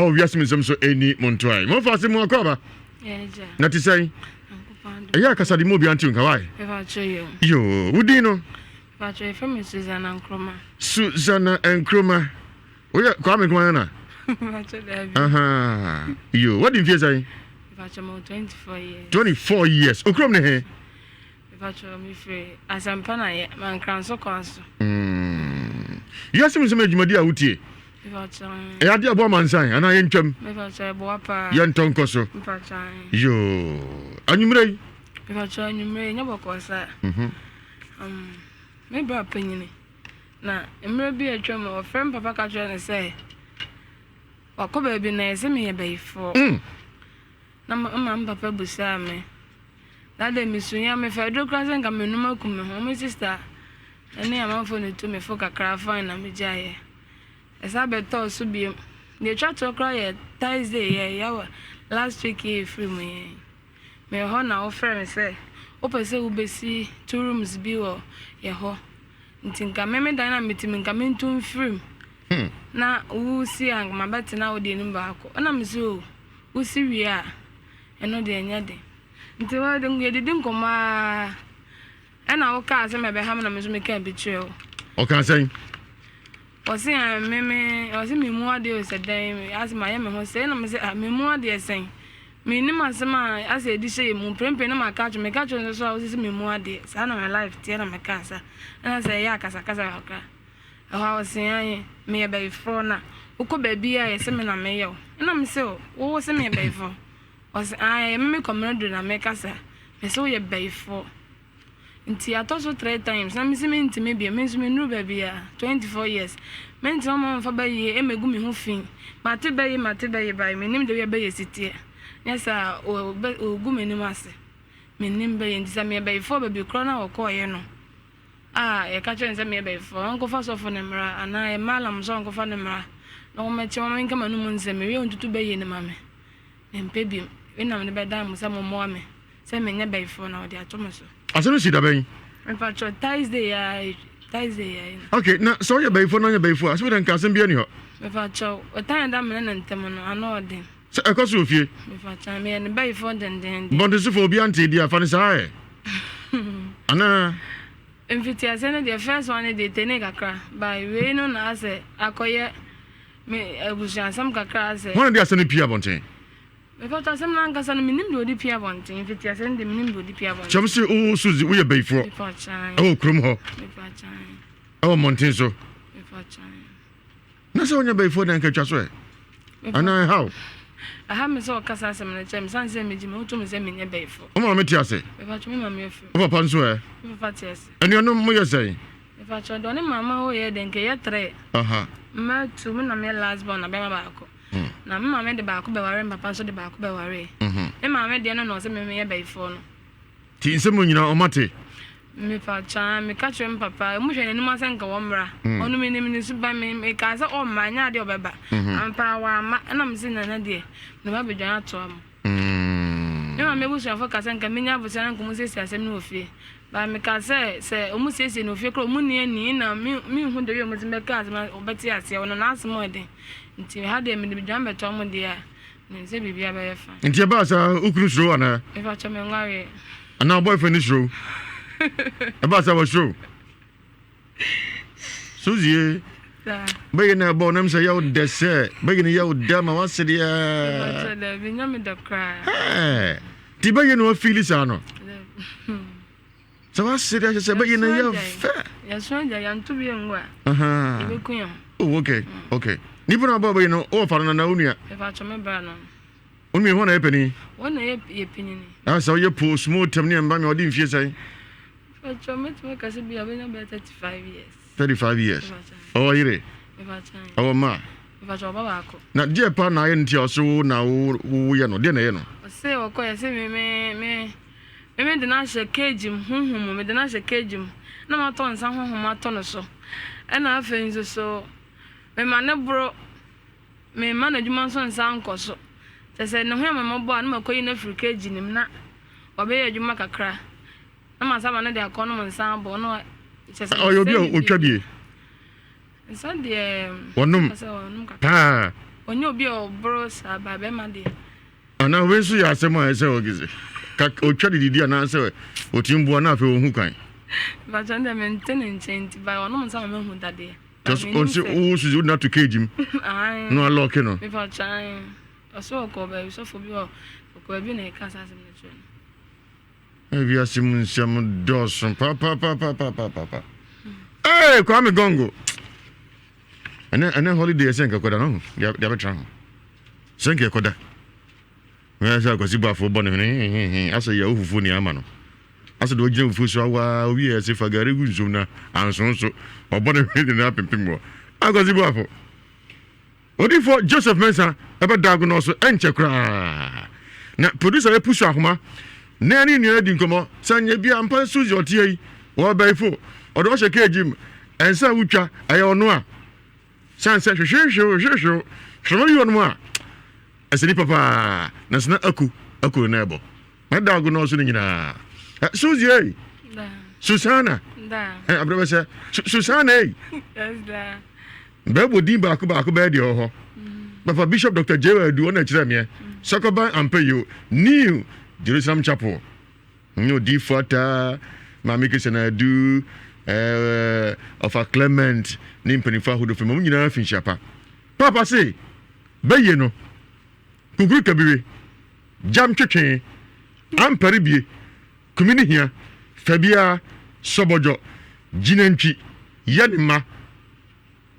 Ɛwɔ wiase mu nsɛm so ɛni mo ntoae. Momfa ase mu akɔ aba. Na te sɛn? Ɛyɛ akasa de mu obi ante nka wae. Yo, wo din no? Susanna Nkrumah. Susanna Nkrumah. Woyɛ Kwame Nkrumah nana? Aha. Yo, wadi mfie sɛn? 24 years. 24 years. Okurom ne he? Mepakyɛw me firi Asɛmpa na yɛ Mankranso kwan so. Mm. Wiase mu nsɛm yɛ dwumadi a wotie. Mepakyɛw. Ɛyɛ adeɛ ɛboa amansan anaa yɛntwam. Mepakyɛw ɛboa paa. Yɛntɔ nkɔ so. Mepakyɛw. Yoo. Anwummerɛ yi. Mepakyɛw anwummerɛ yi nyɛ bɔkɔɔ saa. Mhm. Um, me bra panyini na mmerɛ bi a atwam ɔfrɛ me papa ka kyerɛ no sɛ wakɔ baabi na ɛsɛ meyɛ bayifoɔ. Mm. Na ma me papa busaa me. That day mesuiɛ, mefaa aduro koraa sɛ nka menum aku me ho. Me sister ne amanfoɔ na ɛtu me fo kakra fine na megyaeɛ. Ɛsan bɛtɔɔ so biom. Deɛ ɛtwa toɔ koraa yɛ Thursday yɛ yɛwɔ last week yɛ ɛfiri mu yɛn. Mewɔ hɔ na wofrɛ me sɛ wopɛ sɛ wobɛsi two rooms bi wɔ yɛ hɔ. Nti nka me me dan na mete mu nka mentu mfiri mu. Hmm. Na wosi a nka mabɛtena wo deɛ no mu baako. Ɛna mese o wosi wie a ɛno deɛ ɛnyɛ den. Nti yɛdidi nkɔmmɔ ara ɛna wokaa sɛ mɛbɛha me na me nso mekaa bi kyerɛ wo. Ɔkaa sɛn? Ɔse ah, me me ɔse me mu adeɛ o sɛ dɛn asɛ mayɛ me ho sɛ ɛna me sɛ ah me mu adeɛ sɛn mennim asɛm a asɛ ɛdi hyɛ yɛ mu mprempren na maka akyerɛ meka kyerɛ nso so a wosɛ sɛ me mu adeɛ saa na my life teɛ na mekaa sa ɛna sɛ ɛyɛ akasakasa kakra ɛhɔ a ɔse ae meyɛ bɛyifoɔ na wokɔ baabi a yɛsɛ me na meyɛ wo ɛna me sɛ wo sɛ meyɛ bɛyifoɔ Ɔse aah ɛyɛ me me kɔmena duru na mekasa mese woyɛ bayifoɔ nti atɔ so 3 times na mese mentumi bio me nso mennuru baabiaa 24 years mentena ma ɔmfa bayie ɛmɛgu me ho fi mate bayi mate bayi bae mennim deɛ bɛyɛ si teɛ nyɛ saa ɔgu m'anim ase mennim bayi nti sɛ meyɛ bayifoɔ baabi korɔ no a wɔkɔɔyɛ no a yɛka kyerɛ no sɛ meyɛ bayifoɔ ɔnkɔfa sɔfo no mmra anaa yɛ malam sɛ ɔnkɔfa no mmra na wɔmmɛkyɛ wɔn menka m'anum nsɛm mewie ɔntutu bayie no ma me Mempɛ bio. Wei na mede bɛdan mo sɛ mommoa me sɛ menyɛ bayifoɔ na wɔde ato me so. Asɛm no si da bɛn? Mepakyɛw, Thursday yi Thursday yi na. Okay, na sɛ ɔyɛ bayifoɔ na ɔnyɛ bayifoɔ a, asɛm dɛ nka asɛm biara ni hɔ. Mepakyɛw, ɔtan a ɛda me ne ne ntam no, ano ɔden. Sɛ ɛkɔ so wɔ fie. Mepakyɛw, meyɛ ne bayifoɔ dendeenden. Bɔntesefo, obiara ntee deɛ a, fa no saa ɛ. Anaa? Mfitiaseɛ no deɛ, first one no deɛ, ɛtenee kakra, but wei no na asɛ akɔyɛ. Me abusuasɛm kakra sɛ. Hwan na ɔde asɛm no pue abɔnten? Mepatɔ asɛm no ankasa no menim deɛ ɔde pue abɔnten mfitiaseɛ no deɛ menim deɛ ɔde pue abɔnten. Kyɛm se wo Suzy woyɛ bayifoɔ ɛwɔ kurom hɔ ɛwɔ mmɔnten so na sɛ wonyɛ bayifoɔ deɛ nka twa so ɛ anaa ɛha wo? Ɛha me sɛ ɔkasa asɛm no kyerɛ me sane sɛ megye me ho to me sɛ menyɛ bayifoɔ. Wo maame te ase? Mepatɔ me maame afiri. Wo papa nso ɛ? Me papa te ase. Anuanom moyɛ sɛn? Mepakyɛw deɛ ɔne maame hɔ yɛ deɛ nka ɛyɛ trɛ. Mma tu me na meyɛ last born na bɛrima baako. Mm. Na me maame de baako bɛware me papa nso de baako bɛware. Mm-hmm. Me maame deɛ no na ɔsɛ me meyɛ bayifoɔ no. Ti nsɛm mu nyinaa ɔma te. Mepakyɛw meka kyerɛ me papa ɔmo hwɛ n'anim asɛ nka wɔn mmra. Mm. Ɔno menim ne suban me mekaa sɛ ɔmma ɛnyɛ adeɛ ɔbɛba. Mm-hmm. Ampa wamma ɛna me se nana deɛ ne ba bedwan atoa mo. Mm. Me maame abusuafo ka sɛ nka menya abosea na nka ɔmo siesie asɛm no wɔ fie. But meka sɛ sɛ ɔmo siesie no wɔ fie koraa ɔmo nni ani na me menhu the way ɔmo si bɛka asɛm no ɔbɛte aseɛ ɔno n'asɛm ɔyɛ den. Nti ha deɛ mede dwan bɛto ɔmo deɛ a menim sɛ biribiara bɛyɛ fine. Nti ɛbaa saa wo kunu suro wo anaa? Mepakyɛ menwareɛ. Anaa wo boyfriend no suro wo? Ɛbaa saa wasuro wo? Suzie, bɛyɛ na ɛbɔ nam sɛ yɛwo dɛ sɛ bɛyɛ no yɛwo dɛ ma wase deɛ. Nti bɛyɛ no wafili saa no. Sɛ wase deɛ sɛ bɛyɛ no yɛ fɛ. Oh, okay, okay. Nipa na ɔbɔ bɛyɛ no, ɔwɔ fa no na wo nua. Wo nua hɔ na yɛ panin. Wɔn na yɛ panin. Sɛ ɔyɛ po small tɛm ne ɛmba mi ɔde mfie sɛn. Mpakyɛw mɛtumi aka sɛ bia ɔbɛnya bɛyɛ 35 years. 35 years. Ɔwɔ yere? Ɔwɔ mma? Mpakyɛw ɔba baako. Na deɛ pa na ayɛ no nti a ɔse wo na wo woyɛ no deɛ na ɛyɛ no? Ɔse ɔkɔ yɛ se me me me me me de no ahyɛ cage mu honhom mu me de no ahyɛ cage mu na matɔ nsa honhom atɔ no so ɛna afei nso so me ma ne boro me ma n'adwuma nso nsa nkɔ so kyɛ sɛ ne ho yɛ me mmɔbɔ a na makɔyi no afiri cage no mu na wabɛyɛ adwuma kakra. Na ma sama no de akɔ nom nsa abɔ no kyɛ sɛ. Ɔyɛ obi a otwa bie. Nsa deɛ. Wɔnom paa. Ɔnyɛ obi a ɔboro saa ba bɛrima deɛ. Anaa wei nso yɛ asɛm a ɛsɛ ɔgese ka otwa de didi anaasɛ otumi boa na afei ohu kwan. Mpakyɛ ndɛ mente ne nkyɛn nti ba ɔnom nsa ma mahu dadeɛ. Just ɔnse wo suzi wode no ato cage mu na walɔke no. Mepakyɛ ae ɔsɛ ɔkɔ baabi sɔfo bi hɔ ɔkɔ baabi na ɛka saa asɛm no kyerɛ no. Wiase mu nsɛm dɔɔso papapapapapa. Ee Kwame Gongo. Ɛnɛ ɛnɛ holiday ɛsɛ nka kɔda no deɛ deɛ abɛtra ho. Sɛ nka ɛkɔda. Mɛ sɛ akwasi bafo bɔ ne hwene hehehe asɛ yɛ fufuo ni ama no. Asɛ deɛ ɔgyina fufuo so awaa owie ɛsɛ fa gari gu nsuom na anso nso ɔbɔ ne hwene de no apempem wɔ. Akwasi bafo. Odiyifoɔ Joseph Mensah bɛda agonɔ so ɛnkyɛ koraa. Na producer yɛ pusu ahoma na ɛne nua adi nkɔmmɔ sɛ anyɛ bi a mpa Suzy ɔteɛ yi wɔbɛyifo ɔde ɔhyɛ keegi mu ɛnsa a wotwa ɛyɛ ɔno a sane sɛ hwehwehwew hwehwehwew hwehwɛ yi ɔnom a ɛsɛ nipa paa na sena aku aku na ɛbɔ na da agonɔ so no nyinaa Suzy ei Susana abrɛ bɛ sɛ Susana ei Bɛbɔ din baako baako bɛyɛ deɛ ɔwɔ hɔ. Papa Bishop Dr. J. Adu ɔna ɛkyerɛ meɛ. Sɔkɔban Ampɛ New Jerusalem Chapel. Nyɛ odiifo ataa, Maame Christian Adu, ɛɛ Ɔfa Clement ne mpanimfoɔ ahodoɔ fam. Wɔn nyinaa fi nhyia pa. Papa se, bɛyie no, kunkuru kabire, gyam twetwe, ampɛre bie, kumi ne hia, fabia, sɔbɔdwɔ, gyinantwi, yɛ ne mma.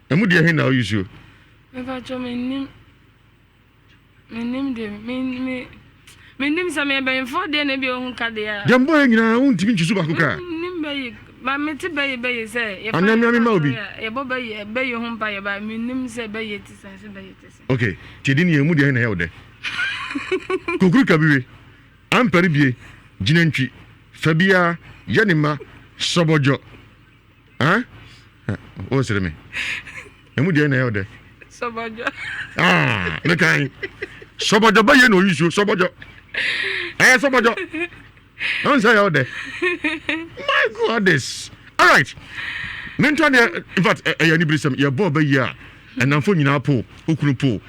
Emu deɛ he na wo use o? Mepakyɛ mennim mennim deɛ me me mennim sɛ meyɛ bɛnfoɔ deɛ na ebi ohu ka deɛ a. Deɛ mbɔ yɛ nyinaa wontumi ntwi so baako koraa. Mennim bɛyi ba mete bɛyi bɛyi sɛ yɛfa Anaa mmea mema obi. Yɛbɔ bɛyi bɛyi ho mpa yɛ ba mennim sɛ bɛyi te sɛn sɛ bɛyi te sɛn. Okay, tie di ne yɛ emu deɛ he na ɛyɛ wo dɛ? Kokuru kabiwe, ampɛre bie, gyinantwi, fa biara, yɛ ne mma, sɔbɔdwɔ. Huh? Wo sere me. Emu deɛ na ɛyɛ ɔdɛ. Sɔbɔdwɔ. Ah, ne kan. Sɔbɔdwɔ bɛyɛ na oyi suo sɔbɔdwɔ. Ɛyɛ sɔbɔdwɔ. Ɛn sɛ ɛyɛ ɔdɛ. My goodness. All right. Mentwa deɛ in fact ɛyɛ aniberesɛm yɛbɔ ɔbɛyi a ɛnamfo nyinaa po okunu po.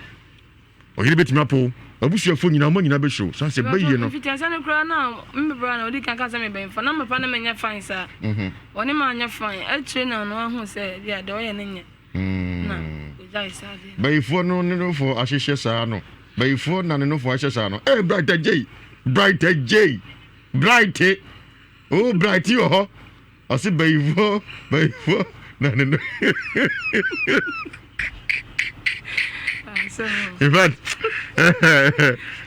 Ɔyere bɛtumi apo w'abusuafoɔ nyinaa, wɔn nyinaa bɛsuro sane sɛ bɛyie no. Mfitiaseɛ no koraa na me bra na ɔdi kan ka sɛ mebɛn fa na papa ne menyɛ fine saa mhm. Ɔne ma anyɛ fine akyire na ɔno ahu sɛ deɛ deɛ ɔyɛ no nyɛ na ɔgyae saa deɛ. Bayifoɔ no ne nofoɔ ahyehyɛ saa no bayifoɔ na ne nofoɔ ahyehyɛ saa no ee Bright Adjei Bright Adjei Bright oh Bright wɔ hɔ. Ɔse bayifoɔ bayifoɔ na ne no. In fact,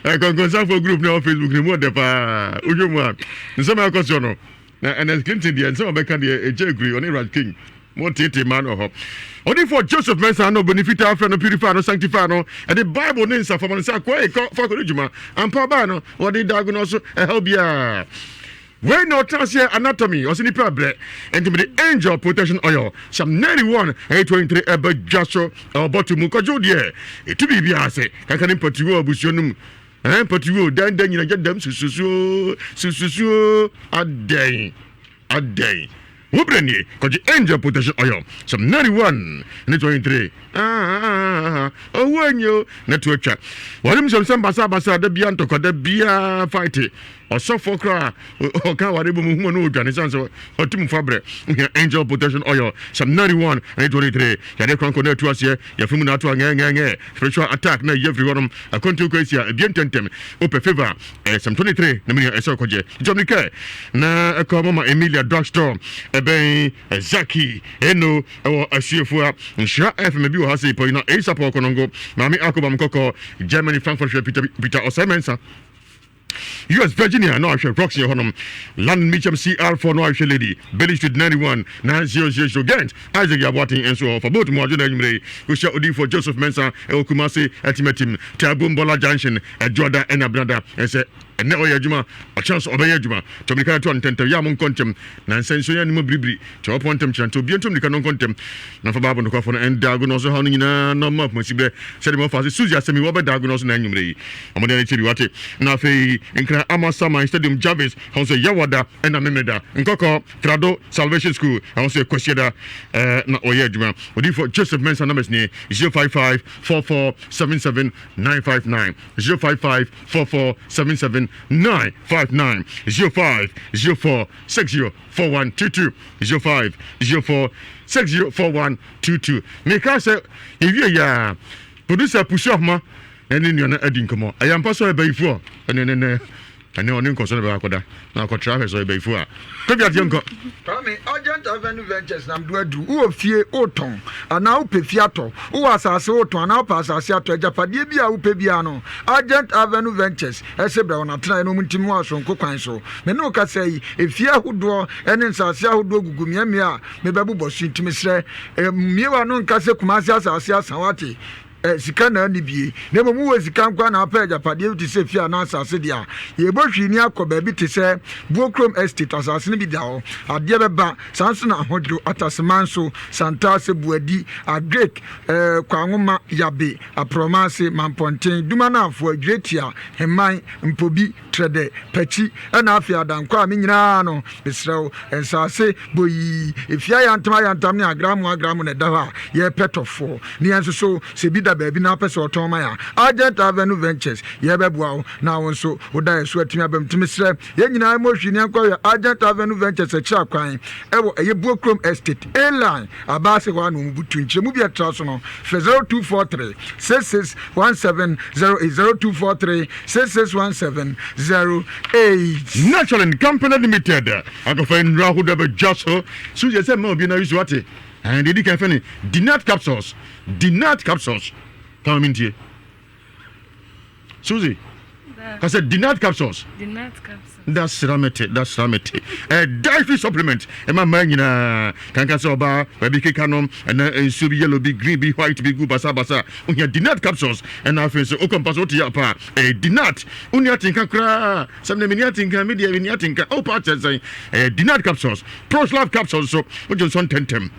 kɔnkɔnsafoɔ group na ɛwɔ Facebook no mu ɔdɛ paa wohwɛ mu a nsɛm a ɛkɔ soɔ no na Ernest Clinton deɛ nsɛm a ɔbɛka deɛ ɛkyɛ akuri ɔne Raj King mo tete maa no hɔ ɔdefoɔ Joseph Mensah no obɛni fitaa frɛ no purify no sanctify no ɛde Bible ne nsa fam no sɛ akoa kɔ fa kɔdi dwuma ampa baa no wɔde diagnose so ɛhaw biara Wei na ɔtena aseɛ anatomy ɔsɛ nipa brɛ nti mede angel protection oil psalm 91 ɛyɛ 23 ɛba dwa so ɛwɔ bɔtol mu kɔgye wo deɛ ɛtu biribiara ase kanka ne mpatuo abusua no mu ɛɛ mpatuo dan dan nyina gya dam sususuo sususuo adɛn adɛn wo brɛ nie kɔgye angel protection oil psalm 91 ne 23 owó enyi o na to atwa wɔn nsɛmsɛm basabasa da bia ntɔkwa da bia fight Ɔsɔfoɔ koraa ɔka aware bɔ mu hu ɔno ɔdwane sane sɛ ɔte mu fa berɛ wohia angel protection oil psalm 91 ne 23 yadeɛ korankɔ na atu aseɛ yɛfiri mu na ato a ngɛngɛngɛ spiritual attack na ɛyɛ firi hɔnom akwantuo kɔ asia ebie ntɛntɛm wopɛ favor eh, psalm 23 na menua ɛsɛ ɔkɔgye gyamni kɛ na ɛkɔ mama Emilia drugstore ɛbɛn Zaki eno ɛwɔ asuefua nhyira fm bi wɔ ha sei pɔyi na ɛsapɔ kɔnɔngo maame akobam kɔkɔ Germany Frankfurt hwɛ Peter Peter Ɔsɛe Mensah US Virginia na ɔhwɛ Rocks yɛ hɔnom London Mitcham CR4 na ɔhwɛ Lady Bailey Street 91 9000 Ghent Isaac Yaboaten nso wɔ hɔ fa boat mu adwo na anwummere yi kɔhyia odiyifoɔ Joseph Mensah ɛwɔ Kumasi Atimatim Taabom Bɔla Junction Adwoada ɛna Benada ɛsɛ. Ɛnnɛ ɔyɛ adwuma, ɔkyena nso ɔbɛyɛ adwuma. Tu mmirika na tu ntɛmntɛm. Yɛ a monkɔ ntɛm, na nsa nsuo yɛ anim biribiri. Tia ɔpɔn ntɛm kyerɛ nti obiara ntu mmirika na ɔnkɔ ntɛm. Na mfa Bible nokwafo no nda ago na ɔso haw no nyinaa na ɔmma apomasibɛ sɛdeɛ mewɔ faase. Susie asɛm yi wɔbɛda ago na ɔso na anwummerɛ yi. Ɔmɔden ani kyɛ bi wate. Na afei Nkran Amasaman Stadium Jarvis ɛhɔ nso yɛ Yawada ɛna Memeneda. Nkɔkɔ Trado Salvation School ɛhɔ nso yɛ Kwasiada ɛɛ na ɔyɛ adwuma. Odiyifoɔ Joseph Mensah numbers nie 055 44 77 959 055 44 77 959 05 04 60 4122 05 04 60 4122 Meka sɛ yɛwie yɛ a producer pusu ahoma na ne nua no adi nkɔmmɔ. Ɛyɛ ampa sɛ ɔyɛ bayifoɔ? Ɛne ne ne ɛne ɔne nkɔsɔ no bɛkɔ akɔda na akɔtra ahwɛ sɛ ɔyɛ bayifoɔ a. Kɔ bi ateɛ nkɔ. Kwame, Urgent Avenue Ventures nam do aduru. Wowɔ fie wotɔn anaa wopɛ fie atɔ? Wowɔ asase wotɔn anaa wopɛ asase atɔ? Agyapadeɛ bi a wopɛ biara no, Urgent Avenue Ventures se brɛ wɔn atenaeɛ na wɔntim wɔ asonko kwan so. Me ne wo kasa yi, efie ahodoɔ ne nsase ahodoɔ gugu mmeammea a mebɛbobɔ so yi, nti mesrɛ, mmue w'ano nka sɛ Kumasi asase asa, woate? Sika na anni bie, na mmom wowɔ sika nko ara na wapɛ agyapadeɛ bi te sɛ fie anaa asase deɛ a, yɛbɔ hwii ni akɔ baabi te sɛ Buokrom Estate, asase no bi da hɔ, adeɛ bɛba, saa nso na Ahodwo, Atasemanso, Santase, Buadi, Agric, eh, Kwanwoma, Yabe, Aprɔmaase, Mampɔnten, Dumanaafoɔ, Adwiretia, Heman, Mpobi, Trɛdɛ, Pakyi, ɛna afei Adankwa a me nyinaa no, mesrɛ wo, nsaase, boyii, efie ayantam ayantam ne agramo agramo na ɛda hɔ a yɛrepɛ tɔfoɔ. Ne yɛn nso so, sɛ bi da baabi na wopɛ sɛ ɔtɔn ma yɛn a, Argent Avenue Ventures, yɛbɛboa wo na wo nso wo daeɛ so atumi aba mu. Nti mesrɛ, yɛn nyinaa mmɔ hwii na yɛnkɔhwɛ Argent Avenue Ventures akyiri akwan ɛwɔ ɛyɛ Buokrom Estate, A-Line, Abaase hɔ a na wɔn butu. Nkyerɛmu bi a ɛtra so no, frɛ 0243 66 17 08, 0243 66 17 08. Natural Company Limited akɔfa nnuro ahodoɔ abɛdwa so so yɛ sɛ mma obi na ayi so ate. Ɛn deɛ edi kan fɛ ne Dinat capsules, Dinat capsules. Kama mi ntie. Suzy, ka sɛ Dinat capsules. Dinat capsules. Da sra me te, da sra me te. Ɛ dietary supplement ɛma mmaa nyinaa. Kanka sɛ ɔbaa baabi keka no ɛna nsuo bi yellow bi green bi white bi gu basabasa. Ohia Dinat capsules ɛna afei nso okɔ mpa so wote yɛ apa a ɛyɛ Dinat. Wonni atenka koraa. Sɛ mene menni atenka me deɛ menni atenka. Oh pa kyɛ sɛn. Ɛyɛ Dinat capsules. Proslav capsules nso wogye nsɔ ntɛntɛm.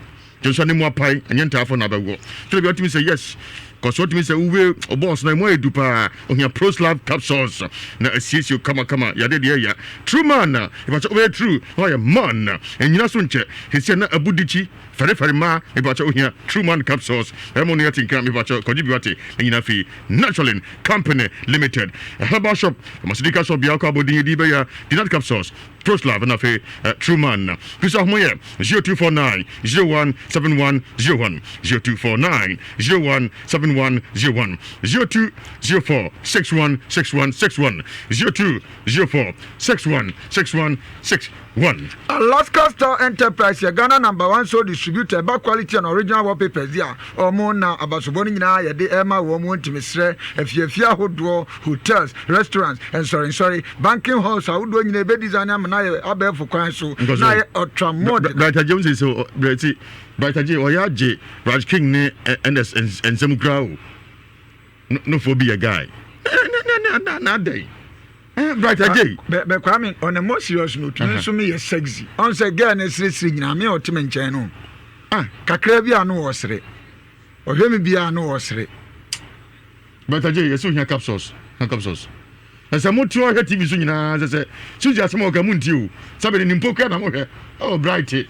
Gye nsɔ ne mu apae ɛnyɛ ntaafo na abɛwɔ. Twerɛ bi watumi sɛ yes. Kɔso watumi sɛ wowie ɔbɔɔs na emu ayɛ du paa. Ohia Proslav capsules na asiesie kamakama. Yadeɛ deɛ ɛya. True man na ìbàkyɛ wobɛyɛ true na wayɛ man. Ɛnyina so nkyɛ. Hesia na abu dikyi. Fɛrefɛre mmaa mepakyɛ ohia true man capsules ɛmo no yɛ tenka mepakyɛ kɔgye bi wate ne nyinaa fi Naturalin company limited herbal shop pharmaceutical shop biako abɔdin yɛdi bɛyɛ dinat capsules Proslav na afei true man fisa ho yɛ 0249 01 7101 0249 01 7101 0204 61 61 61 0204 61 61 61. Alaska Star Enterprise yɛ Ghana number one sole distributor ɛba quality and original wallpapers di a wɔn na abasobɔ no nyinaa yɛde ɛma wɔn wɔn ntumi srɛ afiafi ahodoɔ, hotels, restaurants, nsɔrensɔre, banking halls ahodoɔ nyinaa ebe design ama no ayɛ abɛɛfo kwan so na ayɛ ultra modern. Bright Agye sɛ sɛ Bright Bright Agye ɔyɛ agye Raj King ne ɛnɛ nsɛm kura o nofoɔ bi yɛ guy na na na adɛn. Eh, Bright Adjei. Bɛ bɛ Kwame, on a more serious note, me nso meyɛ sexy. Ɔn sɛ girl no seresere nyinaa, me a ɔte me nkyɛn no, ah, kakra bi a no ɔsere. Ɔhwɛ me bi a no ɔsere. Bright Adjei, yɛsɛ ohia capsules, hia capsules. Na sɛ mo te ɔhwɛ TV so nyinaa sɛ sɛ Suzy asɛm a ɔka mu nti o. Sɛ bɛde ne mpo kura na mo hwɛ. Oh, Bright.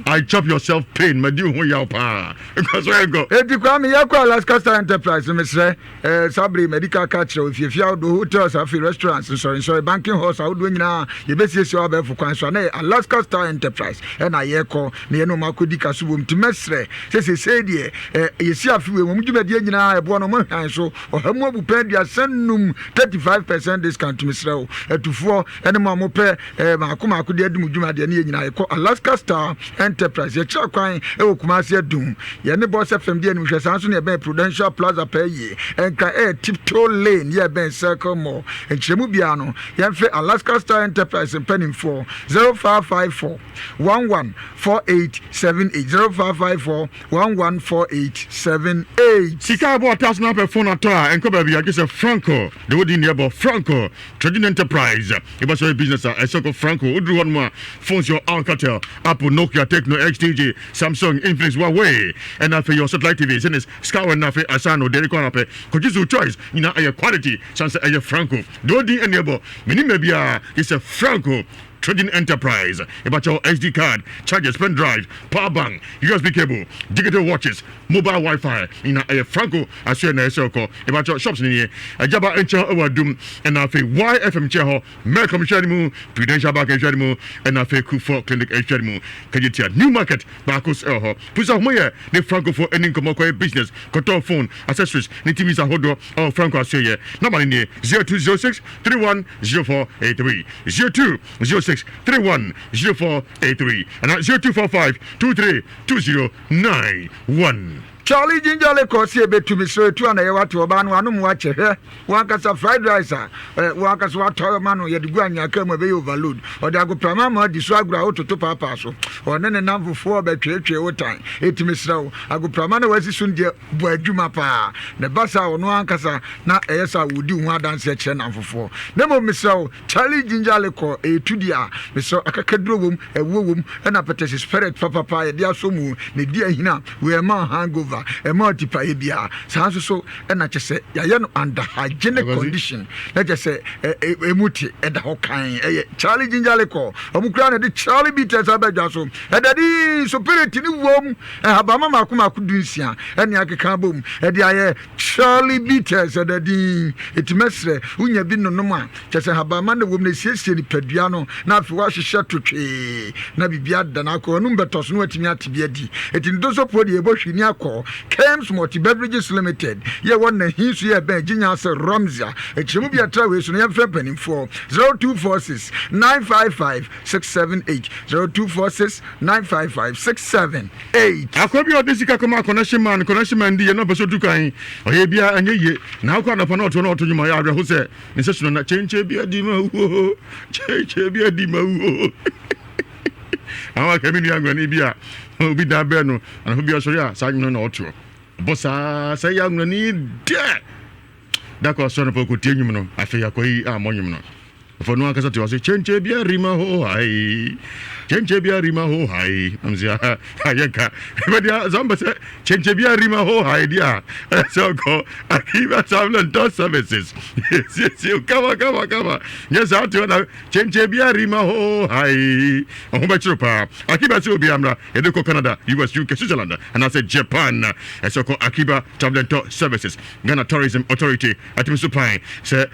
I chop yourself pain madi wo ho yaw paa nkɔ so ɛnkɔ. Enti Kwame yɛkɔ Alaska Star Enterprise no mesrɛ eh, saa bere yi madi ka aka akyerɛ wo efiefie ahodoɔ, hotels afei restaurants, nsɔrensɔre, banking halls ahodoɔ nyinaa yɛbɛsiesie wɔ abɛɛfo kwan so a na ɛyɛ Alaska Star Enterprise ɛna yɛkɔ na yɛne wɔn akɔdi ka so wom nti mɛsrɛ sɛ seesei deɛ eh, yɛsi afe wei wɔn dwumadie nyinaa ɛboɔ no wɔn ahwan so ɔha mu abupɛn 35, 35% discount mesrɛ wo atufoɔ ɛne mo a mopɛ Eh, maako maako de adi mo dwuma deɛ ne yɛ nyinaa yɛkɔ Alaska Star. Enterprise. Yɛkyerɛ kwan wɔ Kumasi Adum. Yɛne Boss FM di animhwɛ, saa nso na yɛbɛn Prudential Plaza pɛɛ yie. Nkran ɛyɛ Tiptoe Lane, yɛbɛn Circle Mall. Nkyerɛmu biara no, yɛmfrɛ Alaska Star Enterprise mpanimfoɔ 0554 11 4878, 0554 114878. Sika a ɛbɔ ɔtaa so na apɛ fon atɔ a, ɛnkɔ baabi a gye sɛ Franco de wo din na ɛbɔ. Franco Trading Enterprise. Eba sɛ ɔyɛ business a, ɛsɛ kɔ Franco. Woduru hɔnom a, phones yɛ Alcatel, Apple, Nokia, Tecno, XTG, Samsung, Infinix, Huawei, ɛna afei yɛ satellite TV, Zenith, Skyward, na afei Asano, Derek ara pɛ. Kɔgye so choice nyinaa ɛyɛ quality, san sɛ ɛyɛ Franco. De wo din ɛna ɛbɔ. Menim baabiara gye sɛ Franco Trading Enterprise. Ebakyɛw SD card, chargers, pen drive, power bank, USB cable, digital watches, mobile wifi nyinaa ɛyɛ Franco asoɛ na ɛsɛ ɔkɔ. Ebakyɛw shops no nie, Agyaba nkyɛn ɛwɔ Adum, ɛna afei YFM nkyɛn hɔ, Melcom nhwɛ no mu, Prudential Bank nhwɛ no mu, ɛna afei Kufuor Clinic nhwɛ no mu, Kejetia New Market baako nso ɛwɔ hɔ. Pusa ho yɛ ne Francofoɔ ani nkɔmmɔ kɔyɛ business, kɔtɔn phone, accessories ne TVs ahodoɔ ɛwɔ Franco asoɛyɛ. Number no nie, 0206 310483, 0206 310483 anaa 0245 232091. Charlie ginger liquor se ebetu me srɛ etu a na ɛyɛ wate ɔbaa no wanom wakyɛ hwɛ wankasa fried rice a eh, wankasa watɔ ma no yɛde gu anwea kaa mu ɛbɛyɛ overload ɔde agoprama ama adi so agorɔ a wototo paapaa so ɔne ne namfofoɔ bɛtweetwee wo tan eti mesrɛ wo agoprama na wasi so no deɛ bɔ adwuma paa na ɛba saa ɔno ankasa na ɛyɛ saa wodi ho adanseɛ kyerɛ namfofoɔ na mmom mesrɛ wo Charlie ginger liquor ɛyɛ tudi a mesrɛ akakaduro wom ɛwoɔ wom ɛna pɛtɛsi spirit papapa yɛde asɔ mu na ɛdi ahina wei ɛma hangover ɛma ɔtipaeɛ biara saa nso so ɛna kyɛ sɛ yɛayɛ no under hygienic condition na kyɛ sɛ ɛmu te ɛda hɔ kan ɛyɛ Charlie ginger liquor ɔmo kura na ɛde Charlie bitters abɛdwa so ɛda di spirit ne wom ɛhabama mako mako 16 ɛne akeka bom ɛde ayɛ Charlie bitters ɛda din eti mɛsrɛ wonya bi nonom a Kyerɛ sɛ nhabamma na ɛwom na esiesie nipadua no na afei woahyehyɛ to twee na biribi ada no akɔ anum bɛtɔ so na watumi ate bi adi. Eti ne dosopoɔ deɛ yɛbɔ hwini akɔ Kems Multi Beverages Limited yɛ wɔ Nahin so yɛ ɛbɛn Gyinya ase Romzia. Nkyerɛmu bi a ɛtra wei so no yɛmfrɛ mpanimfoɔ 0246 955 678 0246 955 678. Akoa bi a ɔde sika kɔma connection man, connection man di yɛ na ɔpɛ sɛ otu kwan, ɔyɛ biara ɛnyɛ yie, na akɔ anɔpa na ɔto na ɔto nnwom a ɔyɛ awerɛho sɛ Ne sɛ sono na kyenkyen bi adi ma wuo kyenkyen bi adi ma wuo. Àwọn akɛ mi nua anwurani bi a obi dan bɛn no anafo bi ɔsɔre a saa nwene na ɔtoɔ ɔbɔ saa sɛ yɛ anwurani dɛ dakɔ asɔre no pɔ kɔtie nwom no afei akɔ yi a mɔ nwom no ɔfɔ no ankasa te ɔse kyenkyen bi arima ho hai kyenkyen bi arima ho hai nam sɛ ayɛ nka ɛbɛdeɛ sɛ ɔmpɛ sɛ Kyenkyen bi arima ho ha edi a ɛsɛ ɔkɔ Akiba Travel and Tour Services siesie kama kama kama nyɛ saa te na kyenkyen bi arima ho ha yi ɔho bɛkyerɛ paa Akiba sɛ obi amra yɛde kɔ Canada US UK Switzerland anaasɛ Japan ɛsɛ ɔkɔ Akiba Travel and Tour Services Ghana Tourism Authority atumi so pan sɛ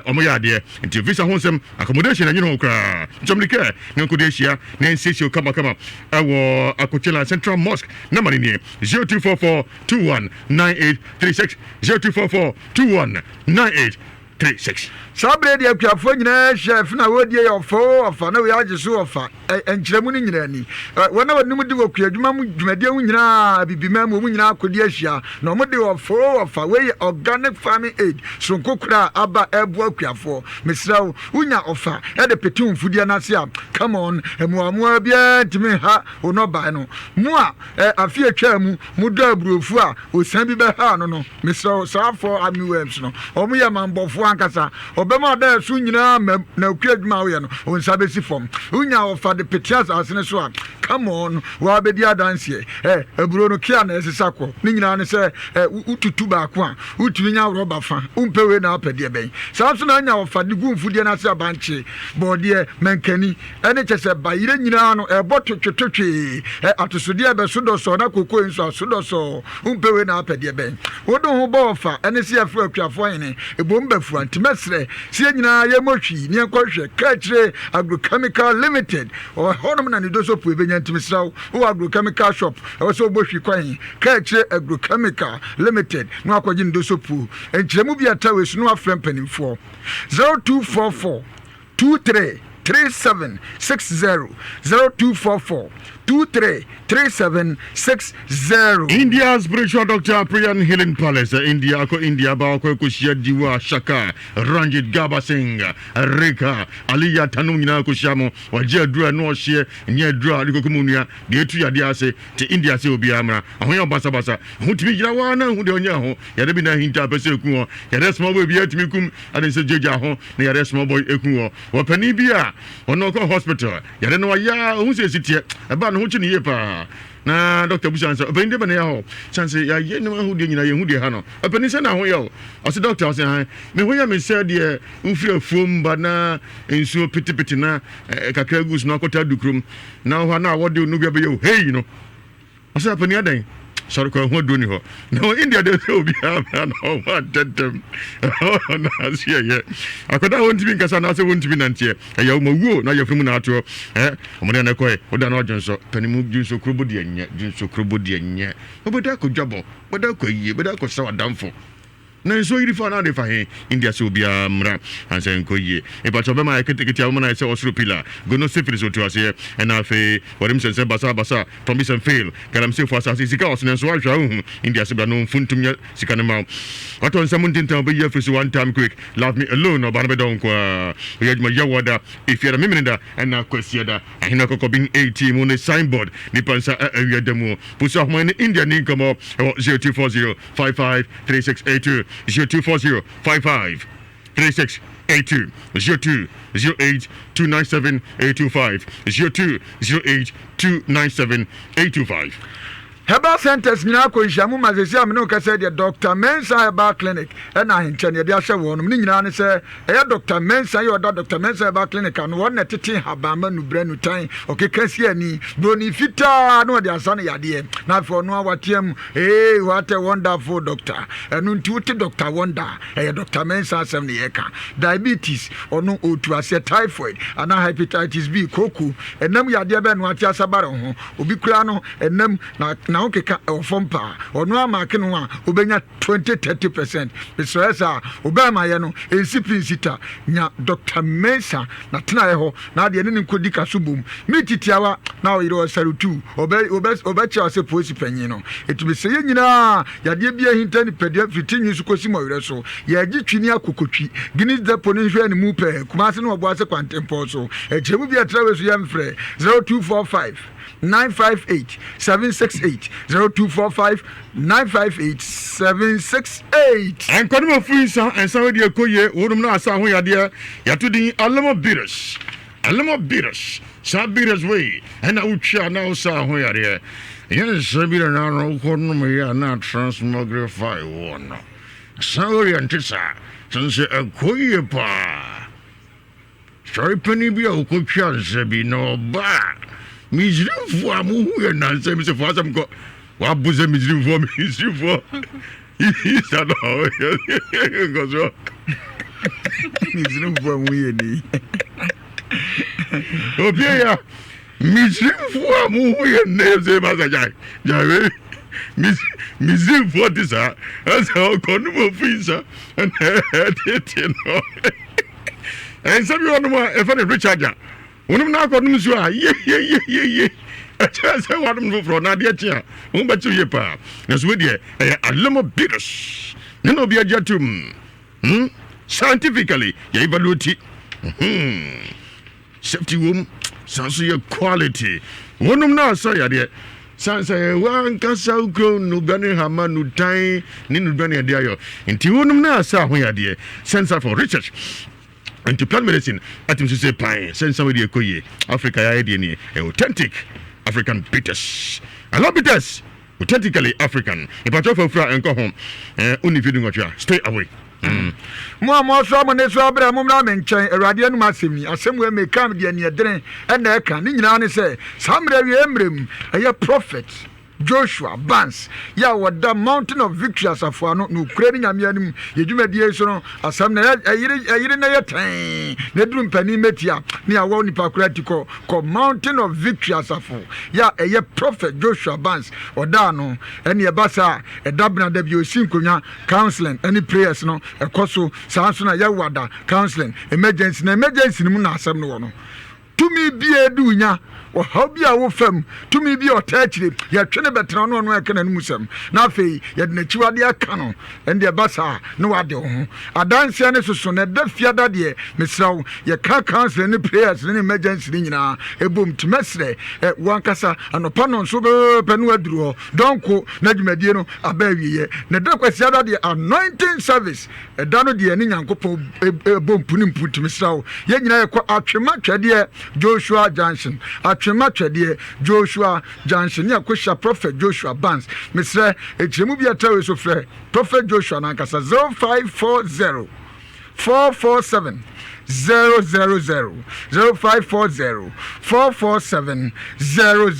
ɔmo yɛ adeɛ nti visa ho nsɛm accommodation ɛnyɛ ho koraa nkyɛmdekɛ ne nkɔde ahyia na nsiesie kama kama ɛwɔ Akokyela Central Mosque. Number no nie, 0244 21 9836, 0244 21 9836. Saa berɛ deɛ akuafoɔ nyinaa hyia ɛfe na wɔredie yɛ ɔfa oo ɔfa na wei agye so ɔfa ɛ nkyerɛmu no nyinaa ni ɛ wɔn a wɔnim de wɔ kuadwuma mu dwumadie ho nyinaa abibiman mu wɔn nyinaa akɔdi ahyia na wɔn de ɔfa oo ɔfa wei yɛ organic farming aid soronko koraa aba ɛreboa akuafoɔ mesrɛ wo wonya ɔfa ɛde pete wo mfudeɛ no ase a come on mmoamoa biara ntumi nha Wo nnɔbae no, mo a ɛ, afe a etwaa mu modɔɔ aburofu a osian bi bɛhaa no no, mesrɛ wo, saa fall armyworms no, wɔyɛ mammɔfoɔ ankasa. Wɔbɛma ɔdaeɛso nyinaa mmam, na okua adwuma a woyɛ no, wo nsa bɛsi fam. Wonya ɔfa de pete asase no so a, come on, woara bɛdi adanseɛ. Ɛ, aburo no, kea na ɛsesa kɔ. Ne nyinaa ne sɛ, ɛ, wotutu baako a, wotumi nya rɔba fa. Wompɛ wei na wopɛ deɛ bɛn? Saa nso na anya ɔfa de gu mfudeɛ no ase a, bankye, bɔɔdeɛ, mankani, Ɛne kyɛ sɛ bayerɛ nyinaa no ɛbɔ totwetotwee, ɛ atosodeɛ ɛbɛso dɔsɔɔ na kokoe nso aso dɔsɔɔ. Wompɛ wei na apɛ deɛ bɛn? Wode wo ho bɔ ɔfa ɛne sɛ yɛfrɛ akuafoɔ hene, ɛbom bɛfua. Nti mɛsrɛ sɛ yɛn nyinaa yɛmmɔ hwii na yɛnkɔhwehwɛ Kaakyire Agrochemical Limited. Ɛhɔnom na ne dosopue bɛnya nti mesrɛ wo, wowɔ agrochemical shop ɛwɔ sɛ wobɔ hwii kɔ he? Kaakyire Agrochemical Limited na wakɔgye ne dosopuo. Nkyerɛmu bi a ɛtra wei so na wafrɛ mpanimfoɔ 0244 23 37 60 0244. 23 37 60. India Spiritual Doctor Prayer and Healing Palace India akɔ India ba akɔ akɔhyia Diwa Shaka Ranjit Gaba Singh Rekha Aliya Tanum nyinaa akɔhyia mo wagye aduru a ɛno ɔhyeɛ nyɛ aduru a ɔde kɔkum onua deɛ ɛtu yadeɛ ase te India sɛ obiara mmra ahoyɛ ɔbasabasa ho tumi gyina waa na ahu deɛ ɔnyɛ ho yɛde bi na ahinta apɛ sɛ ɛku hɔ yɛde small boy biara tumi kum ade sɛ gyagya ho na yɛde small boy ɛku hɔ wɔ panin bi a ɔno ɔkɔ hospital Yare no ayɛ a ɔhu sɛ ɛsi teɛ. Ɛbaa ne ho kye no yie paa. Na dɔkta bisa no sɛ, ɔpanin deɛ bɛn na ɛyɛ hɔ? Sane sɛ yɛayɛ nneɛma ahodoɔ nyinaa yɛnhu deɛ ɛha no. Ɔpanin sɛ na ho yɛ o. Ɔse dɔkta, ɔse ahan. Me ho yɛ me sɛ deɛ wofiri afuom ba na nsuo petepete na kakra gu so na akɔtaa dukurom na wɔ hɔ a na awɔ de onubia bɛyɛ o hei no. Ɔsɛ apani adɛn? Sɔre kɔ ɛho aduro ni hɔ. Na wɔ India deɛ sɛ obiara bra na ɔho antɛntɛm na ase ɛyɛ. Akwadaa a wɔntumi nkasa anaasɛ wɔntumi nanteɛ ɛyɛ wɔn awuo na yɛfunu mu na atoɔ. Ɛ wɔn deɛ na ɛkɔɛ woda no adwonsɔ pɛne mu dwonsɔ kurobo deɛ nyɛ dwonsɔ kurobo deɛ nyɛ. Wobɛda akɔ dwabɔ, wobɛda akɔ ayie, wobɛda akɔ sra w'adamfo. Na nsuo yiri fa na ade fa he? India sɛ obiara mmra ansa nkɔ yie. Mepakyɛw bɛma ayɛ ketekete a woma no ayɛ sɛ ɔsoro pila. Gono syphilis otu aseɛ. Ɛna afei wɔde nsɛnsɛm basaa basa, promise and fail, galamseyfo asase, sika ɔsene nso woanhwɛ a wonhu. India sɛ bra no mfuntum nya sika no mma wo. Watɔ nsa mu ntentan wobɛyi afiri so one time quick. Love me alone ɔbaa no bɛdɔ wo nko ara. Woyɛ adwuma Yawɔda, Efiada, Memeneda ɛna Kwasiada. Ahene Akɔkɔben 18 mu ne signboard nipa nsa a awia da mu. Pusu ahoma ne India ni nkɔmmɔ ɛwɔ 0240 55 3682 0240 55 3682 0208 297 825 0208 297 825. Herbal centers nyinaa kɔ nhyiamu ma sɛsi a me ne wo kasa yi deɛ Doctor Mensah Herbal Clinic ɛna ahenkyɛ no yɛde ahyɛ wɔnom ne nyinaa ne sɛ ɛyɛ Doctor Mensah yɛ ɔda Doctor Mensah Herbal Clinic ano wɔn na ɛtete nhabamma nubrɛ nutan ɔkeka si ani broni fitaa na ɔde asa no yadeɛ na afei ɔno a wateam Hey what a wonderful doctor ɛno nti wote Doctor Wonder a ɛyɛ Doctor Mensah asɛm na yɛka diabetes ɔno ɔtu aseɛ typhoid anaa hepatitis B kooko ɛnam yadeɛ bɛn no ate asabare ho obi koraa no ɛnam na na ho keka ɛwɔ fam paa ɔno amaake no a wobɛnya 20 30% mesrɛ sɛ a wobɛn ma yɛ no ɛnsi pi nsi ta nya Doctor Mensah na tenaeɛ hɔ na adeɛ ne ne nkɔdi ka so bom me titiawa na ɔyere ɔsarutu ɔbɛ ɔbɛ ɔbɛkyerɛ sɛ polisi panyin no ɛtumi sɛ yɛn nyinaa yadeɛ bi ahinta nipadua firi ti nwi so kɔsi mɔwerɛ so yɛgye twi ne akokotwi Guinness Depot no nhwɛ ne mu pɛɛ Kumase ne Ɔboase kwantempɔn so ɛkyerɛ mu bi ɛtra wei so yɛmfrɛ 0245 958 768 0245 958 768. Nkɔnom afiri nsa nsa ho deɛ ɛkɔ yie wonom no asa ho yadeɛ yɛato din Alamo Bitters Alamo Bitters saa bitters wei ɛna wotwi a na wosa ho yadeɛ ɛnyɛ nsa bi na na wokɔ nom yɛ a na transmogrify woɔ no saa wei ɛnte saa sɛ sɛ ɛkɔ yie paa. Sɔre panin bi a ɔkɔtwaa nsa bi na ɔbaa Misraimfoɔ a mohu yɛ nnansa bi sɛ fa asɛm kɔ wabo sɛ Misraimfoɔ Misraimfoɔ isa na ɔyɛ nkɔsoɔ Misraimfoɔ a mohu yɛ ni opie ya Misraimfoɔ a mohu yɛ nnɛ sɛ masa gyae gyae wei Misraimfoɔ te saa ɛsɛ ɔkɔ no mu ofiri nsa ɛna ɛtete no Nsɛm bi wɔ nom a ɛfɛ no Richard a wɔnom no akɔnom nsuo a yeyeyeyeye ɛkyerɛ sɛ wɔanom no foforɔ na adeɛ kye a wɔn bɛkyew yie paa nanso wei deɛ ɛyɛ alemo bitters ne na obi agye atum hmm? Scientifically yɛ evaluate hmm. Safety wom san so yɛ quality wɔnom no asa yadeɛ san sɛ yɛwɔ ankasa wokuro nnubra ne hama nutan ne nnubra ne ɛde ayɔ nti wonom no asa ho yadeɛ Center for Research into Plant Medicine atim so sɛ pan sɛ nsa wei deɛ ɛkɔ yie Africa yɛayɛ deɛ nie authentic African bitters I love bitters Authentically African. Mpakyɛw fa fura nkɔ ho. Eh, wonni mfe dunwɔtwe a, stay away. Mm. Mo a moasoa mo nnesoa abrɛ, mommra me nkyɛn, Awurade anom asɛm ni. Asɛm wei meka deɛ neɛ dene na ɛka, ne nyinaa ne sɛ, saa mmerɛ awieɛ mmerɛ mu, ɛyɛ Prophet Joshua Barnes yɛ a wɔda Mountain of Victory asafo ano, nokorɛ ne Nyame anim, yɛ dwumadie yi so no, asɛm no ɛyere ɛyere na ɛyɛ tɛnn, na ɛduru mpanin mmɛtia, ne awɔ nipa koraa ti kɔ, kɔ Mountain of Victory asafo yɛ a ɛyɛ Prophet Joshua Barnes ɔda ano. Ɛne ɛba saa a, ɛda benada bi ɔsi nkonnwa, counseling ɛne prayers no ɛkɔ so. Saa nso na Yawada counseling, emergency na emergency no mu na asɛm no wɔ no. Tumi bi a edi wo nya, ɔhaw bi a wofa mu, tumi bi a ɔtaa akyire, yɛtwe no bɛtena ɔno ɔno a ɛka n'anom sɛm, na afei yɛde n'akyiwadeɛ aka no. Ɛnde ɛba saa a, na wade wo ho. Adanseɛ no soso, na ɛda fiada deɛ, mesrɛ wo, yɛka counseling ne prayers ne emergency no nyinaa ɛbom. Nti mɛsrɛ ɛ, wo ankasa, anɔpa nnɔnso pɛpɛpɛ na woaduru hɔ. Dɔnko na dwumadie no aba awieɛ. Na ɛda Kwasiada deɛ, anointing service, ɛda no deɛ, yɛne Nyankopɔn bɔ mpu ne mpu. Nti mesrɛ wo, yɛn nyinaa yɛkɔ Atwema Twɛdeɛ Joshua Junction, Atwema Twɛdeɛ Joshua Junction ne akɔhyia Prophet Joshua Barnes. Mesrɛ, nkyerɛmu bi a ɛtra wei so frɛ Prophet Joshua no ankasa 0540 447 000, 0540 447 000.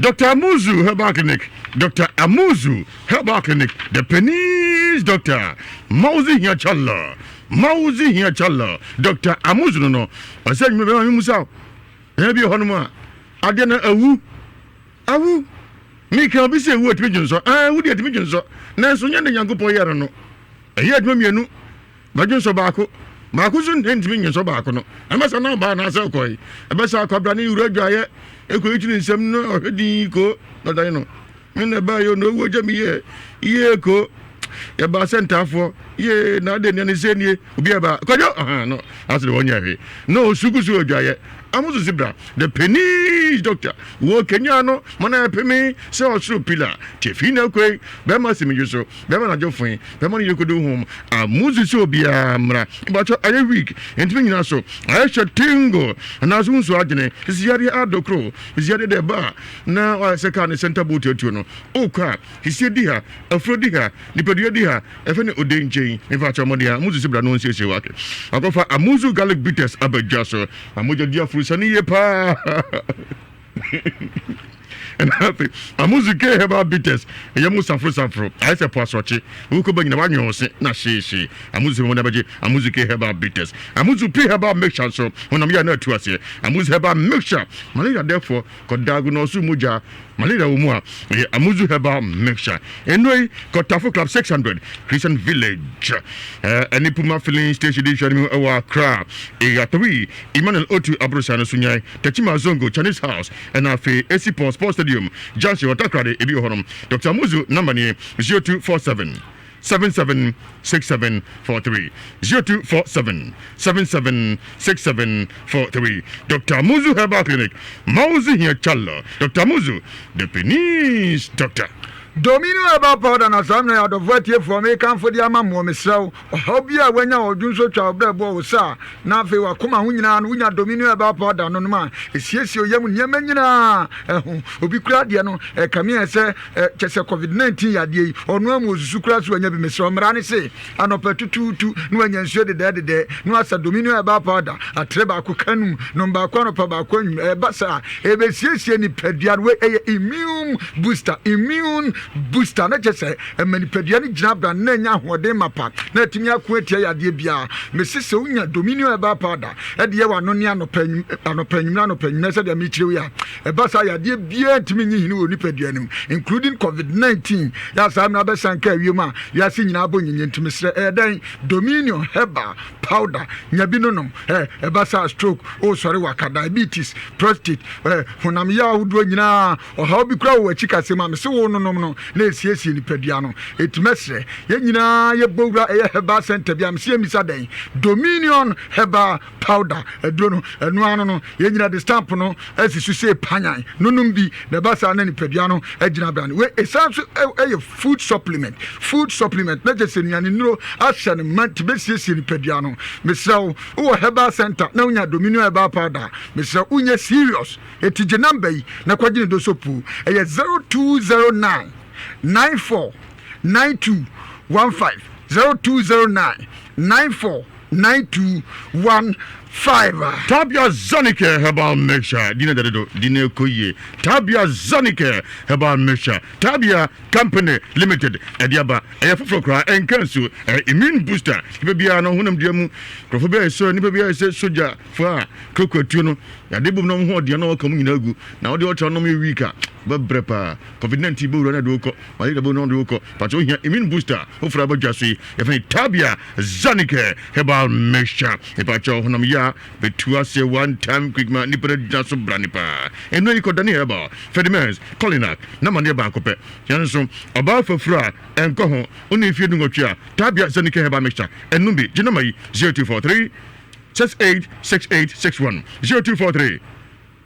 Doctor Amuzu Herbal Clinic, Doctor Amuzu Herbal Clinic, the Penis Doctor, Mauzi Hia Chala, Mauzi Hia Chala, Doctor Amuzu no no, ɔsɛ nnwuma bɛma me musa o. Ɛna bi wɔ hɔnom a, adeɛ no awu. Awu. Meka obi sɛ ewu atumi dwonsɔ. Ah, ewu deɛ atumi dwonsɔ. Nanso nyɛ de Nyankopɔn yɛɛ no no. Ɛyɛ adwuma mmienu. Bɛdwonsɔ baako. Baako nso ntɛ ntumi nwonsɔ baako no. Ɛmɛ sɛ na ɔbaa anaasɛ ɔkɔe. Ɛbɛ sɛ akɔbra ne wura adwaeɛ. Ɛkɔ yi tiri nsɛm no ɔhwɛ din ko na ɔdan no. Me na ɛbaa yɛ na owuo gya me yie yie ko yɛbaa sɛ ntaafoɔ yie na ade nea ne sɛ nie obi ɛbaa kwadwo ahan no ase de wɔnyɛ hwee na osugu so odwaeɛ amoso si bra the penis doctor wɔ kenya no ma na ɛpeme sɛ ɔsoro pila tiafi na akoi bɛrima si medwo so bɛrima na dwo foe bɛrima no yɛ kodo hom amoso sɛ obiara mmra mbakyɛ ayɛ week ntumi nyina so ayɛ hyɛ tingo anaasɛ wo nsuo adwene sisi yadeɛ adokoro sisi yadeɛ dɛ ɛba a Na wayɛ sɛ kaa ne sɛnta boot atuo no. Wokɔ a, hisie di ha, afuro di ha, nipadua di ha, ɛfɛ ne ode nkyɛn. Mefa akyɛ ɔmo deɛ, Amuzu si bra na ɔnsiesie wake. Wakɔfa Amuzu garlic bitters aba dwa so. Na mogya di afurusane yie paa. Ɛna afei, Amuzu K herbal bitters, ɛyɛ mu saforo saforo, ayɛ sɛ po asorɔkye. Wokɔ ba nyina wanwene wo se na hyeehyee. Amuzu sɛ wɔn abɛgye Amuzu K herbal bitters. Amuzu P herbal mixture nso, honam yɛ a na atu aseɛ. Amuzu herbal mixture, malaria dɛfoɔ, Kɔ diagnose mogya malaria wɔ mu a, ɛyɛ Amuzu herbal mixture. Nnuro yi, kɔ Tafo Club 600, Christian Village, ɛne Puma Filling Station di nhwɛanim mu wɔ Accra. Area 3, Emmanuel Otu Aborosan no so nyan, Techiman Zongo, Chinese House, ɛna afei Esipon Sports Stadium Junction wɔ Takoradi, ebi wɔ hɔnom. Doctor Amuzu number nie, 0247. 77 6743 0247 77 6743 Dr. Muzu Herbal Clinic Mauzi Hia Challo Dr. Muzu the Penis Doctor. Domino Herbal Powder na saa mmerɛ yi adɔfoɔ atiefoɔ mekamfo de ama moɔ. Mesrɛ wo, ɔhaw biara a woanya wɔ dwonsɔ twa wo berɛboɔ, wo sa na afei w'akoma ho nyinaa no, wonya Domino Herbal Powder no nom a, ɛsiesie wo yam nneɛma nyinaa ho. Obi koraa deɛ no, ɛkame ayɛ sɛ Ɛ, kyɛ sɛ Covid 19 yadeɛ yi, ɔno ara mu ɔsusu koraa sɛ wanya bi. Mesrɛ wo, mmara ne se, anɔpa tutuutu na wanya nsuo dedɛɛdedɛɛ, na wasa Dominion Herbal Powder atere baako ka num, nom baako anɔpa baako anwummerɛ. Ɛba saa a, ɛbɛsiesie nipadua no. Wei ɛyɛ immune booster, immune booster, na kyɛ sɛ ɛma nipadua no gyina bra na ɛnya ahoɔden mapa na atumi ako atia yadeɛ biara. Mese sɛ wonya Dominion Herbal Powder ɛde yɛ w'ano ne anɔpa anɔpa anwummerɛ anɔpa anwummerɛ sɛdeɛ mekyerɛ yi a, Ɛba saa a, yadeɛ biara ntumi nyi hini wɔ nipadua no mu, including covid 19. Yɛ a saa mmerɛ abɛsan kaa wiem a wiase nyinaa abɔ nyinyi nti mesrɛ ɛyɛ dɛn? Dominion herbal powder nya bi no nom. Ɛ ɛba saa stroke, osɔre waka, diabetes, prostate, ɛ honam yaw ahodoɔ nyinaa, ɔhaw bi koraa wɔ w'akyi kasɛm a mese wo nonom no na ɛsiesie nipadua no. Enti mɛsrɛ yɛn nyinaa yɛbɔ wura ɛyɛ herbal center bi a mese yɛmmisa dɛn? Dominion herbal powder aduro no ɛno ano no yɛn nyina de stamp no asi so sɛ panyan nonom bi na ɛba saa na nipadua no agyina brane. Wei ɛsan so ɛyɛ food supplement, food supplement na kyerɛ sɛ nnuane nnuro ahyɛ no ma nti bɛsiesie nipadua no. Mesrɛ wo wowɔ herbal center na wonya Dominion herbal powder, mesrɛ wo wonyɛ serious eti gye number yi na kɔgye ne doso puu, ɛyɛ 0209 94 92 15 0209 94 9215. Tabia Zanike Herbal Mixture, di na dade do, di na ɛkɔ yie. Tabia Zanike Herbal Mixture, Tabia Company Limited, ɛde aba, ɛyɛ foforɔ koraa, ɛnka nsuo, ɛyɛ immune booster. Nipa biara no honam dua mu, nkurɔfoɔ bi ayɛ sɛ, nipa bi ayɛ sɛ sogyafoɔ a kurakura tuo no, yɛade bom na wɔn ho ɔdeɛ na wɔka mu nyinaa gu, na wɔde ɔtra nom yɛ weak a, bɛbrɛ paa. Covid-19 bɛwura na ɛde wokɔ, malaria bɛwura na ɔde wokɔ. Pakyɛ wohia immune booster foforɔ aba dwa so yi, yɛfrɛ no Tabia Zanike Herbal Mixture. Mepakyɛ honam yɛ. a bɛtu aseɛ one time quick ma nipa no gyina so brane paa. Ɛno yi kɔdane herbal, Fedimens, Colinak, na maneɛ baako pɛ. Yɛn nso, ɔbaa fafuro a ɛnkɔ ho, wone mfeɛ dunwɔtwe a, Tabia Zenicare Herbal Mixture, ɛnom bi, gye nɔma yi, 0243 686861, 0243.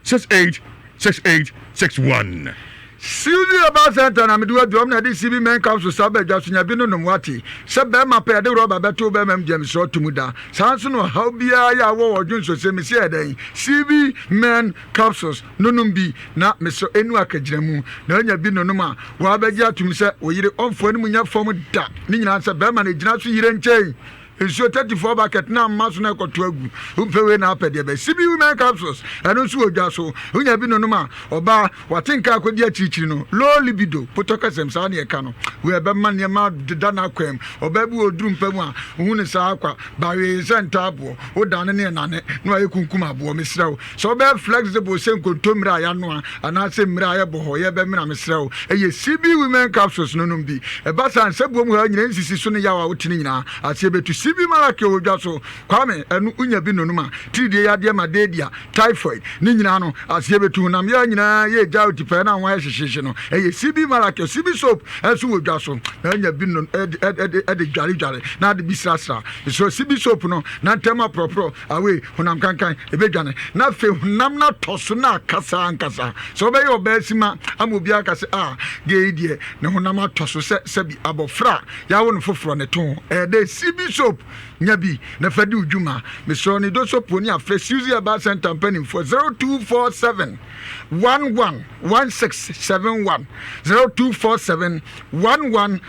68 68 61. Suzy Herbal Centre na mede wo adu, ɔmo na ɛde CB Men Capsule saa ba dwa so, nya bi no nom wate. Sɛ bɛɛma pɛ yɛde rɔba bɛto wo bɛɛma mu deɛ mesrɛ wo to mu da. Saa nso na ɔhaw biara yɛ a wowɔ wɔ dwonsɔsɛm mese yɛ dɛn? CB Men Capsules no nom bi na mesrɛ ɛnu akagyinamu na wonya bi nonom a woabɛgye atom sɛ wo yere ɔmfoa no mu nyɛ fam da. Ne nyinaa ne sɛ bɛɛma no ɛgyina so yere nkyɛn. Nsuo 34 bucket na mma so na ɛkɔto agu. Wompɛ wei na apɛ deɛ bɛ. CB Women Capsules, ɛno nso wɔ dwa so. Wonya bi nonom a, ɔbaa, wate nka akɔdi akyirikyiri no, low libido, potɔ kasam, saa ne ɛka no. Wei ɛbɛma nneɛma deda n'akwan mu. Ɔbaa bi wɔ ɔduru mpa mu a, wohu no saa kwa, bawee sɛ ntaaboɔ, wodane ne ɛnane, na wayɛ kunkum aboɔ. Mesrɛ wo, Sɛ wobɛyɛ flexible sɛ nkontommire a yɛanoa anaasɛ mmire a yɛbɔ hɔ yɛbɛmena mesrɛ wo, ɛyɛ CB Women Capsules no nom bi. Ɛba saa a, nsabuo mu haw nyinaa, nsisi so ne yaw a wote no nyinaa, aseɛ bɛtu. CB Malaki wɔ dwa so. Kwame, ɛno wonya bi nonom a, tiridie yadeɛ, malaria, typhoid, ne nyinaa no, aseɛ bɛtu. Honam yaw nyinaa, yɛ gya otipɛɛ na ho ayɛ hyehyeehye no, ɛyɛ CB Malaki. CB Soap nso wɔ dwa so, na wonya bi nom de, de, de dwaredware na ade bi srasra. Mesrɛ wo, CB Soap no, na ntɛm aporɔporɔ. Awei, honam kankan, ebedwane, na afei honam no atɔ so na akasa ankasa. Sɛ wobɛyɛ ɔbaa sima ama obiara aka sɛ, Ah, gay yi deɛ, ne honam atɔ so sɛ sɛbi abɔfra a yɛawo no foforɔ ne to ho. Ɛyɛ dɛ CB soap, nya bi na fa di wo dwuma. Mesrɛ wo, Nido Soap ne afrɛ Suzy Herbal Centre mpanimfoɔ 0247 11 1671, 0247 11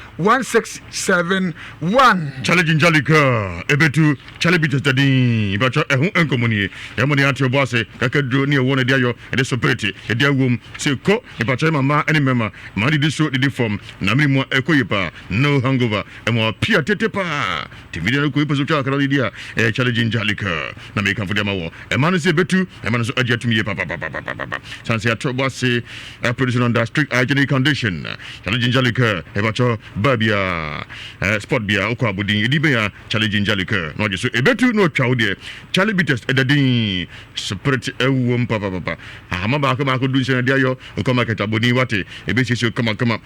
1671. Charlie Gingerly Girl, Ebetu. Charlie Bitters da din mpakyɛ ɛho nkɔmmɔ nie. Yɛn mmɔden ate ɔbɔ ase kakaduro ne ɛwoɔ na ɛde ayɔ ɛde soperete ɛde awom sɛ kɔ mpakyɛ ɛma mmaa ɛne mmarima mmaa didi soro didi fam na mene mu a ɛkɔ yie paa no hangover ɛma wapia tete paa te video no kɔ yi pɛ so twa akra didi a ɛyɛ Charlie Ginger Liquor na mekamfo de ama wɔ ɛma no sɛ ɛbɛtu ɛma no nso agye atum yie papapapapapa sane sɛ yɛato ɔbɔ ase produce under strict hygienic condition. Charlie Ginger Liquor ɛbakyɛ baa biara sport biara wokɔ abɔdin ɛdi bɛn a Charlie ginger liqueur na ɔgye so ebetu na otwa wo deɛ. Charlie bitters ɛda din spirit ɛwom papapapa. Hama baako baako dunsia na ɛde ayɔ okɔ market abɔdin wate ebesiesie wo kama kama.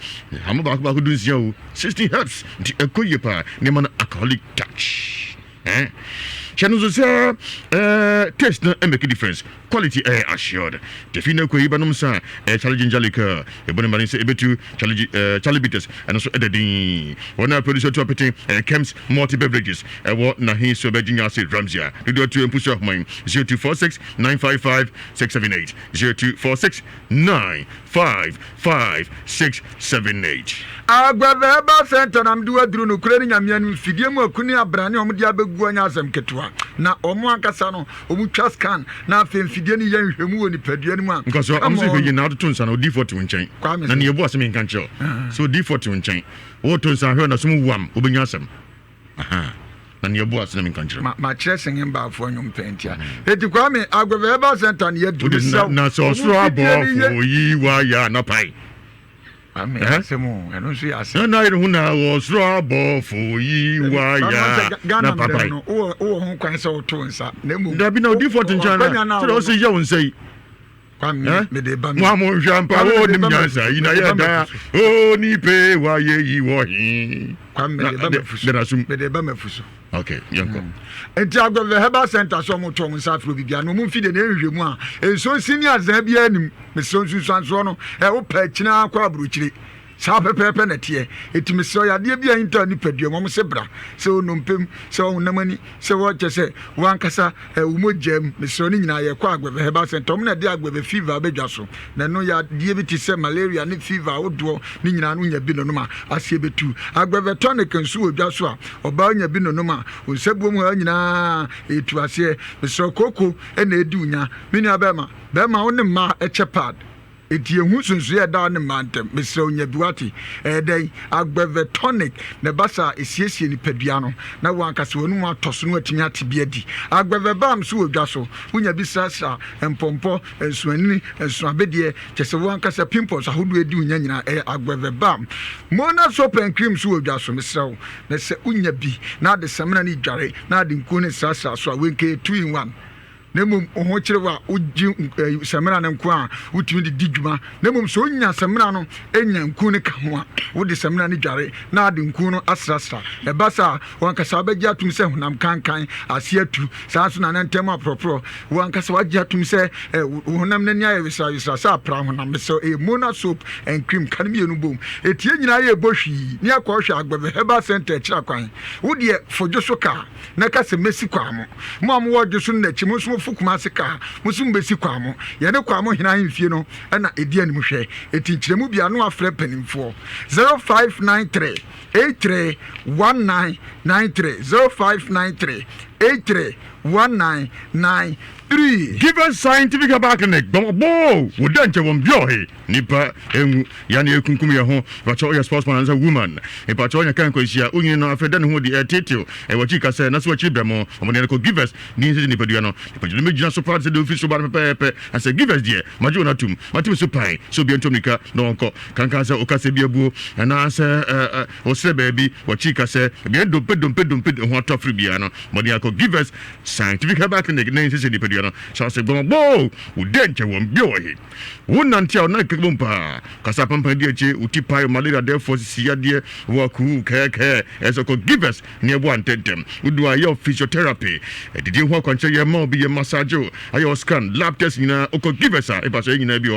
Hama baako baako dunsia o 16 herbs nti ɛkɔ yie paa nneɛma no alcoholic touch. Eh? Hyɛ no nso sɛ eh, taste no make difference. Quality ɛyɛ assured. Tefi na kɔ yi bɛnom nsa a ɛyɛ Charlie Ginger Liqueur. Yɛbɔ ne mmɔden sɛ ebetu Charlie eh, Charlie Bitters ɛno nso ɛda din. Wɔn a produce atu apete ɛyɛ Kemps Multi Beverages ɛwɔ Nahi Sobe Ginger ase Ramsey a dodoɔ atu mpusu ahoma yi 0246 955 678 0246 955 678. Aguave Herbal Centre na mede wo aduru nokorɛ ne Nyame anim mfidie mu aku ne abrane a wɔde abɛgu hɔ nyɛ asɛm ketewa na wɔn ankasa no Wɔtwa scan na afei mfidie no yɛ nhwɛmu wɔ nipadua no mu a. Nka sɛ Come ɔmo sɛ hwɛ on. yie na atoto nsa no odiifoɔ te wo nkyɛn Kwame na sɛ. nea ɛbu asɛm yi nka nkyerɛ wo sɛ odiifoɔ te wo nkyɛn woto nsa hwɛ na som wam wobɛnya asɛm aha na nea ɛbu asɛm nka nkyerɛ wo. Ma makyerɛ singing baafoɔ nnwom pɛn ntia. Eti Kwame Agweve Herbal Center no yɛadu Wode mesrɛ na wo. na sɛ Wɔn ɔsoro mfidie no yɛ. abɔfo yi wa yɛ anapae. Kwame asɛm o ɛno nso yɛ asɛm. Na na yɛn ho na wɔ soro abɔfo yi wa ya na papa yi. Wowɔ ho kwan sɛ woto nsa na mmom. Dabi na odiifoɔ te nkyɛn na sɛ ɔsɛ yɛ wo nsa yi. Kwame mede ba mi. Mo a mo nhwɛ ampa wo nim nyansa yi na yɛ daa o nipe wa yɛ yi wɔ he. Kwame mede ba mafu so. Mede ba mafu so. Okay, yɛnkɔ. Nti Agbeve Herbal Center sɛ ɔmo to ɔmo nsa afrɛ obi biara na ɔmo mfi deɛ na ɛnhwehwɛ mu a nsuo nsi ne azaa biara nim. Mesrɛ nsunsuansoɔ no ɛ wopɛ akyina kɔ aburokyire. Saa pɛpɛɛpɛ na ɛteɛ. Eti mesrɛ yadeɛ bi a ɛnta nipadua mu ɔmo se bra sɛ onompe mu sɛ ɔhonam ani sɛ wɔkyɛ sɛ wankasa ɛ wo mogya mu mesrɛ ne nyinaa yɛkɔ Agbeve Herbal Center ɔmo na ɛde Agbeve fever abɛdwa so na ɛno yadeɛ bi te sɛ malaria ne fever ahodoɔ ne nyinaa no wonya bi nonom a aseɛ bɛtu. Agbeve tonic nso wɔ dwa so a Ɔbaa nya bi nonom a, wo nsa buom ha nyinaa ɛtu aseɛ. Mesrɛ wo kooko na ɛdi wo nya. Me nua bɛɛma, bɛɛma wo ne mmaa kyɛ pad. Enti yɛhu nsonsonoeɛ a ɛda wo ne mmaa ntam. Mesrɛ wo nya bi woate. Ɛyɛ dɛn? Agbɛvɛ tonic na ɛba saa a, ɛsiesie nipadua no na wo ankasa w'anum atɔ so na woatumi ate bi adi. Agbɛvɛ balm nso wɔ dwa so. Wonya bi srasra mpɔmpɔ, nsoanini, nsoabedeɛ, kyerɛ sɛ wo ankasa pimples ahodoɔ ɛdi wo nya nyinaa, ɛyɛ agbɛvɛ balm. Mona soap and cream nso wɔ dwa so. Mesrɛ wo, na sɛ wonya bi na ade samina no dware na ade nkuo no srasra so a, wei nka ɛyɛ two in one. Na mmom wo ho kyere wo a, wogye eh, samina no nko a wotumi de di dwuma. Na mmom sɛ wonya samina no nya nku no ka ho a, wode samina no dware na ade nku no asrasra. Ɛba saa a, w'ankasa wobɛgye atom sɛ honam kankan, ase atu, saa nso na na ntam aporɔporɔ. W'ankasa wagye atom sɛ eh, wo honam no ani ayɛ wesrawesra sɛ apra honam. Mesrɛ, ɛyɛ Mona soap and cream, ka no mmienu bom. Etie nyinaa yɛ ɛbɔ hwii ne akɔhwɛ Agbeve Herbal Center akyiri akwan. Wo deɛ, fodwo so kaa. Na ka sɛ, Mɛsi Kwamo. Mo a mowɔ Dwoso no n'akyi, mo nso mofo Kumase kaa, mo nso mobɛsi Kwamo. Yɛne Kwamo hene ahemfie no na ɛdi anim hwɛ. Enti nkyerɛmu biara na wɔafrɛ mpanimfoɔ. 0593 83 1993 0593 83 1993. Given Scientific Herbal Clinic, Bɔbɔ, wo dɛ nkyɛ wɔn biɔhe. Nipa enwu ya na ekunkum yɛ ho. Mepakyɛw ɔyɛ sportsman ansa woman? Mepakyɛw ɔnya kan nkwanhyia onyini no afei dɛ ne ho di ɛreteetew ɛwɔ akyiri kasɛɛ na so akyiri brɛmo ɔmo deɛ no kɔ givers ni nsɛ nipadua no nipadua no bɛgyina so paa te sɛ deɛ ofi so ba no pɛpɛɛpɛ na sɛ givers deɛ magye wɔn atum mate me so pan sɛ obiara ntu mmirika na ɔnkɔ kankan sɛ ɔkasɛ bi abuo anaa sɛ ɛɛ ɔsrɛ baabi wɔ akyiri kasɛɛ baabi a dompe dompe dompe ho atɔ afiri biara no mmɔden akɔ givers scientific herbal clinic na nsɛ sɛ nipadua no hyɛ ase gbɔmɔgbɔɔ wo dɛ nkyɛ wɔn bi wɔ he. Wo nante a wo nan keka bom paa. Kasa apampan di akyi, wo ti pae, malaria dɛfoɔ, sisi yadeɛ, wo akuu, kɛɛkɛɛ, ɛsɛ kɔ Givers ne ɛboa ntɛntɛm. Wo du a yɛ wo physiotherapy, adidie ho akwankyerɛ yɛ ma wo bi, yɛ massage wo, ayɛ wo scan, lab test nyinaa, wo kɔ Givers a, ɛba so yɛ nyinaa bi wɔ.